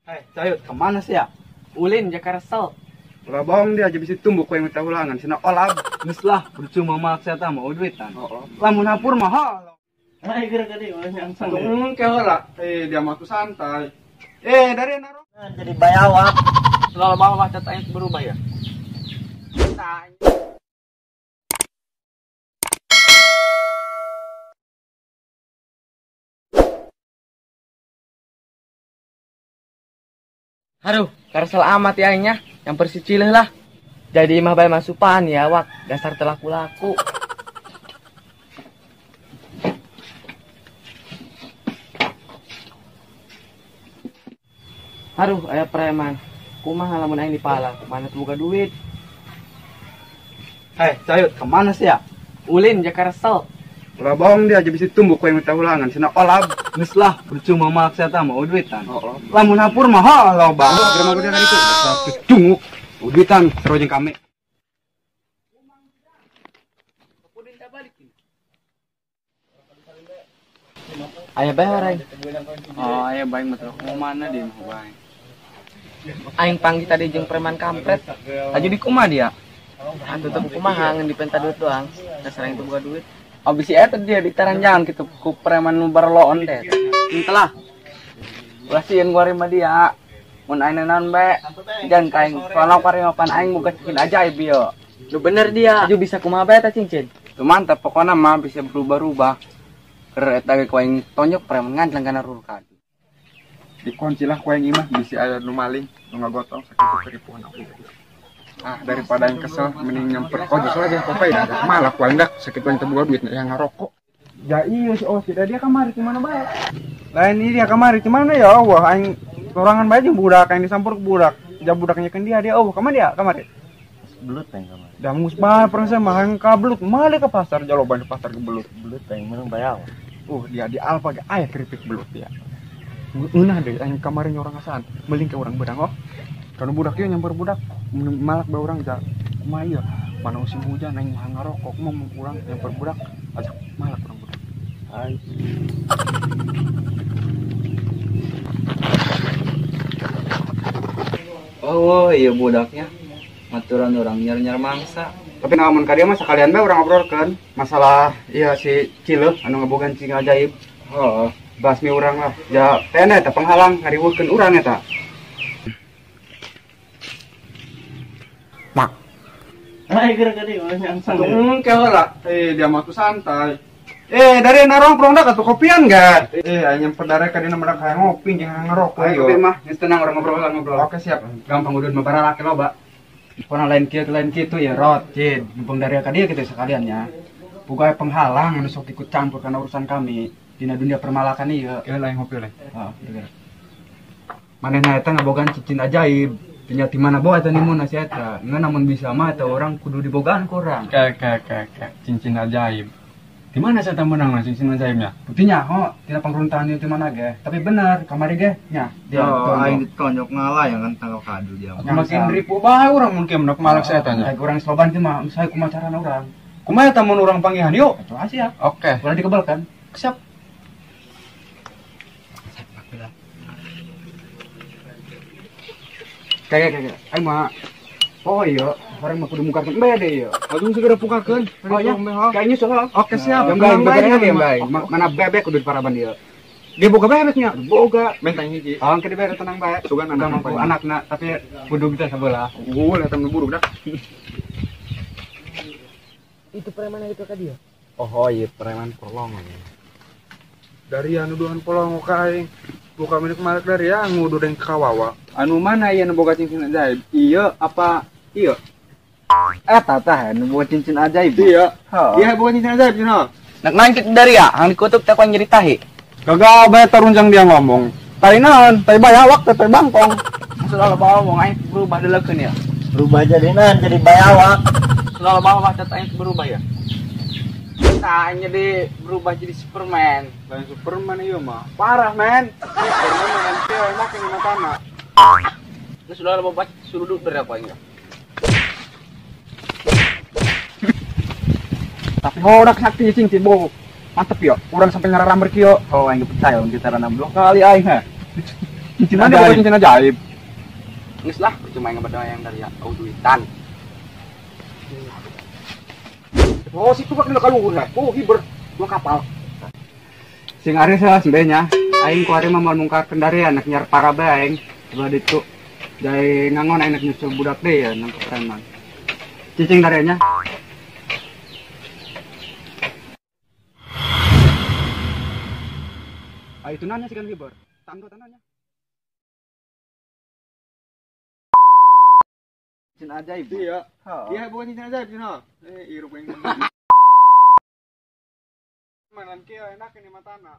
Hai, Cayut, kemana sih ya? Ulin Jakarta. Ulah bohong dia aja bisa tumbuh kau yang minta ulangan sina olab. Geus lah, percuma mah saya mau duitan. Oh. Lamun hapur mahal. Ay, gara-gara dia nyangsang. Tunggu lah. Dia mah tuh santai. Dari naro. Jadi bayawak. Selalu bawa baca tanya berubah ya. Aduh, karesel amat ya aingnya, yang persi cileh lah. Jadi imah bae masupan ya wak, dasar telaku-laku. Aduh, aya preman. Kumaha lamun aing dipala, mana tuh boga duit. Hai, Cayut, kemana sih ya? Ulin Jakarta. Ulah bohong dia aja bisa tumbuh kau yang minta ulangan sina olab. Geus lah, percuma mah saya mau duitan. Oh. Lamun hapur mahal lo, Bang. Germa dia kan itu. Tunggu. Duitan seru jeung kami. Aya bae orang. Oh, aya bae mah mau mana dia mau bae. Aing panggil tadi jeung preman kampret. Aja di kumaha dia? Atuh teu kumaha ngan dipenta duit doang. Dasar aing teu boga duit. Abis eta dia ditaranjang gitu ku preman nu barloon teh. Entelah. Ulah sieun gua mah dia. Mun aing naon bae, jangan ka aing. Soalna kuari mah pan aing boga cincin ajaib ieu. Lu bener dia. Aju bisa kumaha bae eta cincin? Tuh mantap pokona mah bisa berubah-ubah. Keur eta ge ku aing tonjok preman nganteng kana rurkan. Dikunci lah ku aing imah bisi aya nu maling, nu ngagotong sakitu keripuhan aku. Ah, daripada yang kesel mending nyamper kojos aja kopai dah. Malah ku aing dak sakitu aing teu boga duit yang ngarokok. Ya iya si Osi, dah dia kamari ke mana bae? Lain ini dia kamari ke mana ya Allah, aing sorangan bae jeung budak aing disampur ke budak. Ja budaknya kan dia dia Allah, kemana dia? Kamari. Belut aing kamari. Dah mus bae pernah saya mah aing ka belut, malah ke pasar jaloban di pasar ke belut. Belut aing menang bayawak. Dia di Alfa ge aya keripik belut dia. Ngeunah deh aing kamari nyorang asaan, meling ke urang beurang oh. Kalau budak ieu nyamper budak, malak bae urang ja. Kumaha ieu? Mana musim hujan aing mah ngarokok, mau urang nyamper budak, ajak malak urang budak. Hai. Oh, iya budaknya. Maturan orang nyar-nyar mangsa. Tapi namun ka dia mah sakalian bae urang obrolkeun masalah iya si Cileuh anu ngebogan cincin ajaib. Oh, basmi urang lah. Ja teh eta penghalang ngariweuhkeun urang eta. Mak. Ay, gara-gara dia nyangsang. Tunggu lah. Dia mah tuh santai. Dari narongkrong dak atuh kopian gak? Aing nyamper dare ka dina menang hayang ngopi jeung hayang ngerokok. Ayo kopi mah, geus tenang urang ngobrol. Oke, siap. Gampang udun mah baralake loba. Pokona lain kieu ya rot, cid. Mumpung dari ka dia kitu sekalian nya. Boga penghalang anu sok ikut campur kana urusan kami dina dunia permalakan ieu. Ieu lain ngopi lain. Heeh, gara-gara. Manehna eta ngabogaan cincin ajaib. Tinggal di mana bawa eta nimuna si eta. Ngan namun bisa mah eta orang kudu dibogaan ku urang. Ke cincin ajaib. Di mana saya menang cincin ajaibnya? Buktinya, ho, tidak penguruntahan itu mana ge. Tapi benar, kamari ge, nya. Dia aing ditonjok ngalah yang kan tanggal kadu dia. Makin ripu bae urang mungkin menok malak saya tanya. Kayak urang slogan itu mah, saya kumaha carana urang. Kumaha eta mun urang panggihan yuk? Atuh siap. Oke. Urang dikebalkan. Siap. Kayak. Aing mah oh iya, orang mah kudu mungkarkeun bae deh ieu. Langsung segera pukakeun. Oh iya, kayaknya soal. Oke, siap. Yang bae, yang bae. Mana bebek kudu diparaban ieu. Dia boga bebeknya. Boga. Mentang hiji. Oh, engke dibere tenang bae. Sugan anak anakna, tapi kudu kita sabelah. Lah temen buruk dah. Itu preman itu ka dia. Oh iya, preman polong. Dari anu duhan polong ka aing. Buka milik malak dari ya ngudu deng kawawa. Anu mana ieu nu boga cincin ajaib? Iya apa iya? Eta tah nu boga cincin ajaib. Iya. Iya boga cincin ajaib cenah. Nak nangkit dari ya, hang dikutuk teh ku nyeri tahi. Gagal bae tarunjang dia ngomong. Tai naon? Tai bayawak teh tai bangkong. Selalu bawa ngomong aing berubah deulekeun ya. Berubah jadi naon? Jadi bayawak. Selalu bawa baca aing berubah ya. Nah, aing jadi berubah jadi Superman. Lain Superman ieu mah. Parah, men. Superman mah ente enak yang matana. Geus sudah lama baca suluduk berapa aing. Tapi horak sakti cing tibo. Mantep ya, urang sampai ngararamber kieu. Oh, aing percaya urang kita ranam dua kali aing ha. Cincin mana boga cincin ajaib. Geus lah, percuma yang ngebedah yang dari au duitan. Oh, situ bak kaluhur lah. Oh, hiber dua kapal. Sing ari salah sembenya. Aing ku ari mah moal mungkar kendarian nak nyar para bae aing. Sebelah ditu. Dari ngangon aing nak nyusul budak deh ya nangkep preman. Cicing darianya. Ah itu nanya sih kan hiber. Tanggo tanahnya. Cincin ajaib. Iya. Iya, bukan cincin ajaib, Cina. Eh, irup yang. Manan kieu enak ini matana.